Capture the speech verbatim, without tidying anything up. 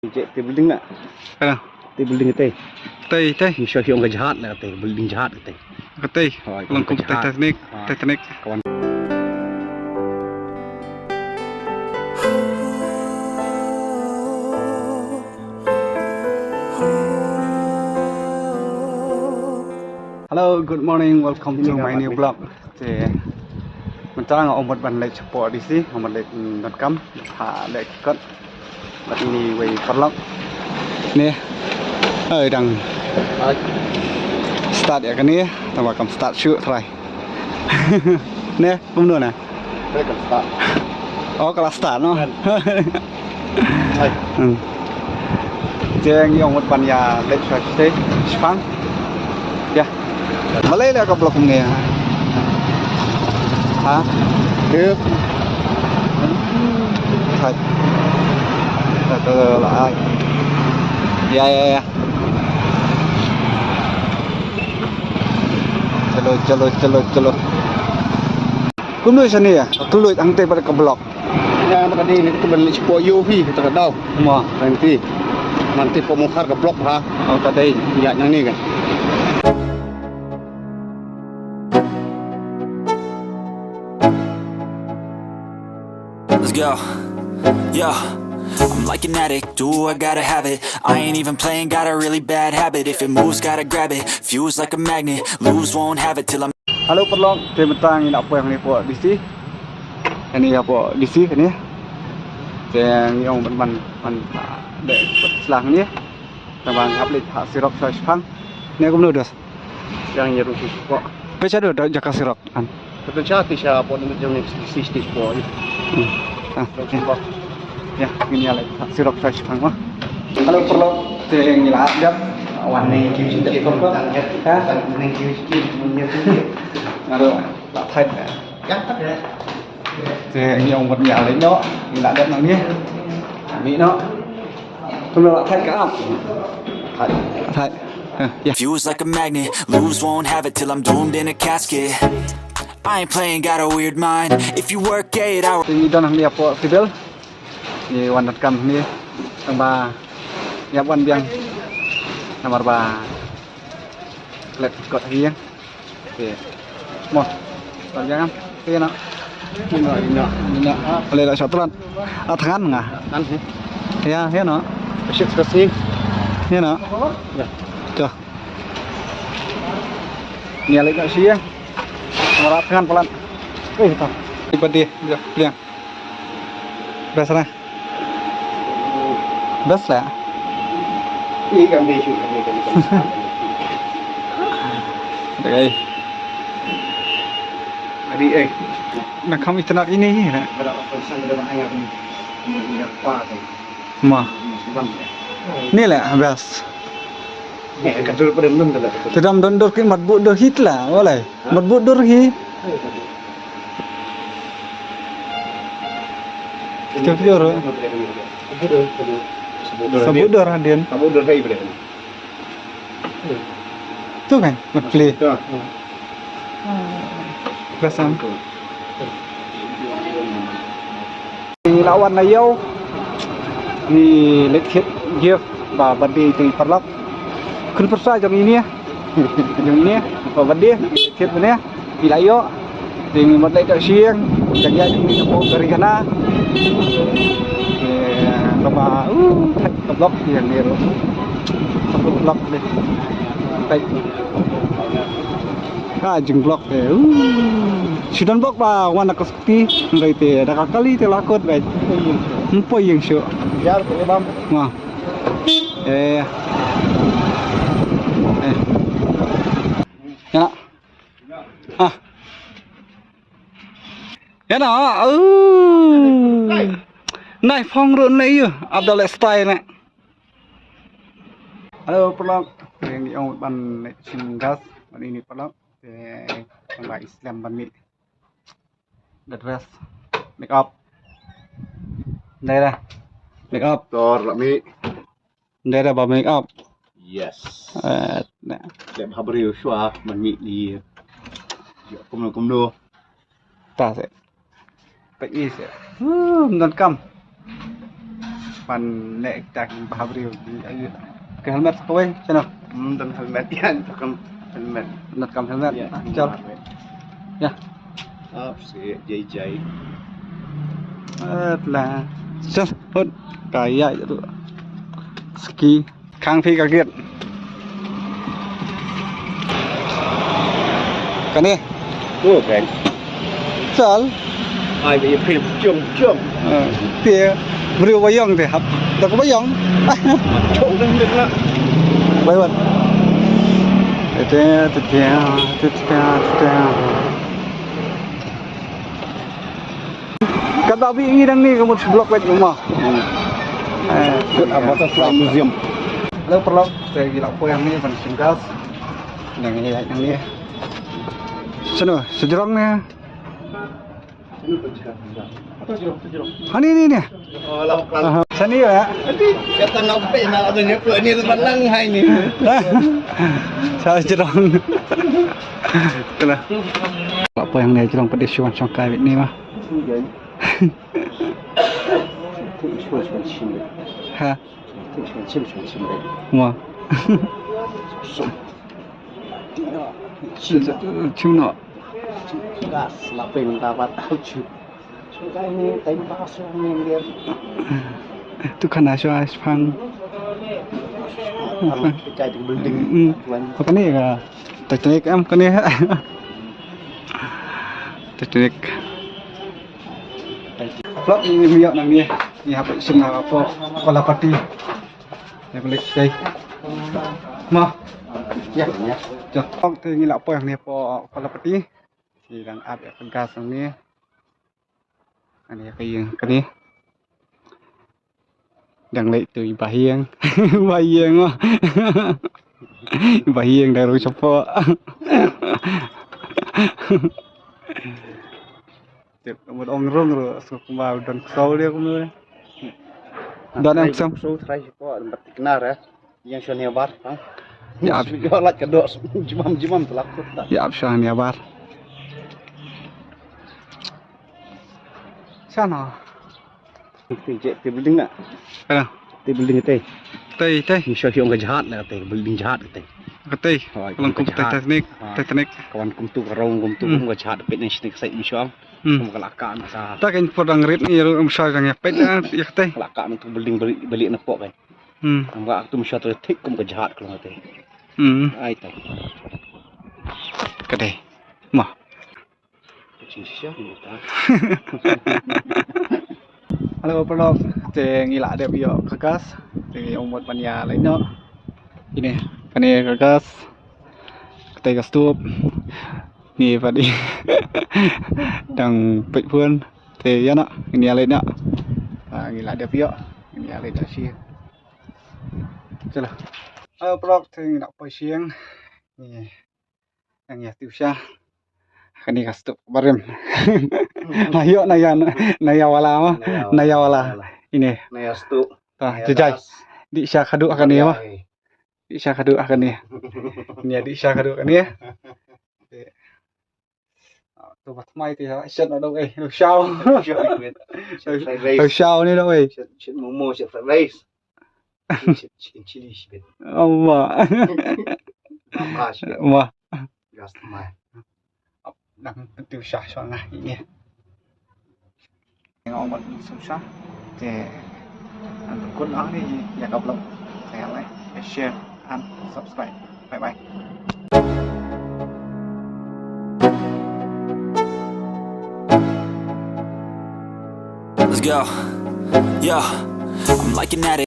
Te building na. Ano? Te building te. Te, te. Ni sha hiong ka jahaj na te, building jahaj te. Ka te. Hoi, long ka kum jahaj. Titanic, ah. Titanic. Kawan. Hello, good morning. Welcome to my new vlog. Te mynta nga ong mut ban leit shapoh D C, ong mut leit, mm, donkam ha leh ki kot. Bad ine i wei paralok. Ne. Oi, dang start ïa kane, tangba kam start shuh trai. Ne, kumno ne? Ka la start. Oh, ka la start noh. Kan. Hai. Hmm. Te ngi ong mut ban ïa leit shuwa shuwa te, shipang. Ïa. Balei la ka block kumne? Ha? Yep. Hai. Ka la ai. Ïa, ïa, ïa. Chalo, chalo, chalo, chalo. Kumno shane ïa? Ka luid hangte bad ka block. Ïa, ba ka dei ne ka ban leit shapoh U P, kata ka daw. Mo. Nanti. Nanti pok mungkhar ka block ha. Oh, ka dei. Ïa, nangne kan. Let's go. Yeah. I'm like an addict, do I gotta have it. I ain't even playing, got a really bad habit. If it moves, gotta grab it. Fuse like a magnet, lose, won't have it till I'm Hello paralok, te mynta ngi la poi hangne hapoh D C. Kane hapoh D C kane. Te ngi ong ban, ban, ban, ah, dei sla hangne. Tangba ngi hap leit ha Xerox shuwa shipang. Ne kumno dos? Yang ngi ruh shuwa shipang. Phi sha don jaka Xerox an? Phi don sha, te sha hapoh ne jong ne D C stage hapoh. Hmm. Ah, okay. Ïa, ngin ïa leit ha Xerox shuwa shipang mo. Hello paralok, te ngi la dep wan ne ki. Ha? Nga ruh la thait. Te ngi ong wat ngi la leit noh, ngi la dep nangne. Mih noh. Kumno la thait ka app? Thait. Thait. Eh, ïa. Fuse like a magnet, lose, won't have it till I'm doomed in a casket. I ain't playing, got a weird mind. If you work eight hours Te ngi don hangne hapoh Civil. Ngi wan donkam hangne. Tangba ngi hap wan biang. Namar ba klet kot hi ïa. Te. Mo. Wan biang am. Te noh. Ino, ino, ino. Balei la shah tlot? Ah, thngan nga. Thngan hi. Ïa, ïa noh. Shit, shit, shit. Ïa noh. Ïa. To. Nia leit noh sha ïing. Marap thngan palat. Eh, to. Ibat dia, dia, dia. Best na. Best lah. Ih, kam dei shu, kam dei, kam dei, kam dei. Dei. Adi, eh. Na kam itynnad ine hi na. Ada apa sang ada bahaya ni. Ini apa tu? Ma. Ni leh best. Te dang don dur ki mat bud dur hi tla, walai. Mat bud dur hi. Kita pior. Sabut dur hadien. Sabut dur hai boleh. Tu kan, mat pli. Best am. Ngi la wan na ïew. Ngi leit thied gift ba birthday te i paralok. Khun pyrsa jong ine. Jong ine ba birthday ngi leit thied bad ine. Ngi la ïoh. Te ngi mut leit da sha ïing. Jang ïa ngi na pok kari khana. Te kaba, uh, thait ka block ïa ngi ruh. Ka block ni. Thait. Ka jing block te. Uh. Shi don block ba wan na ka Ti, ngai te, da ka kali te la kot bai. Ym poi ïing shuh. Yar te bam. Ma. Eh. Eh. Ya na. Ah. Ya na. Uh. Nai phong ru nai yu. Abdal style ne. Hello, paralok. Ngi ong ban ne sing gas ban ini paralok. Te tang ba Islam ban ni. Da dress. Make up. Ndai da. Make up. Tor la mi. Ndai da ba make up. Yes. Eh, na. Lep ha briew shuwa man mi li. Yo, kumno kumno. Ta se. Pek i se. Wuh, ym don kam. Pan leh kita ki bha briew. Ka helmet sa kawei, chano? Hmm, don helmet, ïa, don kam helmet. Don kam helmet. Ïa, ah, chal. Helmet. Ïa. Ap si jai jai. At la. Chal, hut. Ka ïa tu. Ski. Khang phi ka gate. Kane. Oh, kan. Chal. Ai, ba ïa phi jong jong. Eh, te briew ba ïong te hap. Da ko ba ïong. Chok dang dang la. Bai wan. Te te te te te te te. Kata bi ngi dang ni ka mut block wet ma. Hmm. Eh, a butterfly museum. Hello, paralok, te ngi la poi hangne ban shim gas. Dang ni, dang ni. Shano, sha jrong ne? Hangne ni ne. Oh, la plan. Aha. Shane ïa. Kata ngap pe na ada nyep ni ban lang hai ni. Sha jrong. Kala. La poi hangne jrong pat, shu wan shong kai beit ne ma. Ha. Mo. Chim no. Gas la poi mynta pat. Chim kai ni time pass ni dia. Tu kan asho as pang. Kai tu building. Hmm. Apa ni ka? Titanic am kane. Titanic. Vlog ngi ïoh nangne, ngi hap shim na hapoh Kolapati. Ïa klik sei. Ma. Ïa, ïa. Jom. Vlog te ngi la poi hangne hapoh Kolapati. Ngi dang ap ïa ka gas hangne. Ani ka ïing kane. Dang leit tu i Bahiang. Bahiang ah. I Bahiang dang rung shapoh. Tip mut ong rung ru, so kumba don ksaw dia kumba. Don ang sam. So try shapoh, tempat tiknar eh. Yang shon ya bar, ha? Ya, ab- Yo, lait ka dok, jimam, jimam, telak kut ta. Ya, ab shon ya bar. Sana. Te je, te building na. Ana. Te building te. Te, te. Ni sho hiong ka jahaj na te, building jahaj te. Ka te. Hoi, Lang ka kum te jahaj. Titanic, Ha. Titanic. Kawan kum tu, ka rong kum tu, Hmm. kum ka jahaj, pet ni sini ka sait ni sho. Hmm. Kum ka laka na sa. Ta kan por dang rit ni, rum sho dang ya pet na, ya ka te. Ka laka na tu building beli, beli na pok kan. Hmm. Kum ka tu sho tu thik kum ka jahaj ka long te. Hmm. Ai te. Ka te. Ma. Hello, paralok. Te ngi la dep ïoh ka gas. Te ngi ong mut ban ïa leit noh. Ine, kane ka gas. Kata ka stove. Ngi pat dang peit phone. Te ïa noh, ngin ïa leit noh. Ah, ngi la dep ïoh. Ngin ïa leit noh shi. Chalo. Hello, paralok. Te ngi la poi shyieng. Ngi Nang ïa tip sha. Kane ka stove barim. Ayo, na ïa, na ïa wala ma. Na ïa wala. Na ïa wala. Ine. Na ïa stove. Ta, na ïa jajai. Das. Di sha khadu kane ma. Jajai. Di sha khadu kane. Ine di sha khadu kane. Tu bat mai ti ha. Shet na dong eh. Lu shao. Shet fried rice. Lu shao ni dong eh. Shet, shet momo, shet fried rice. Chicken chili shibit. Allah. Mama shibit. Wah. Gas mai. Dang tu shah shah ngah ini. Tengok wan tu shah. Te kun ang ni ya ka vlog. Saya like, share and subscribe. Bye bye. Let's go. Yeah. I'm like an addict.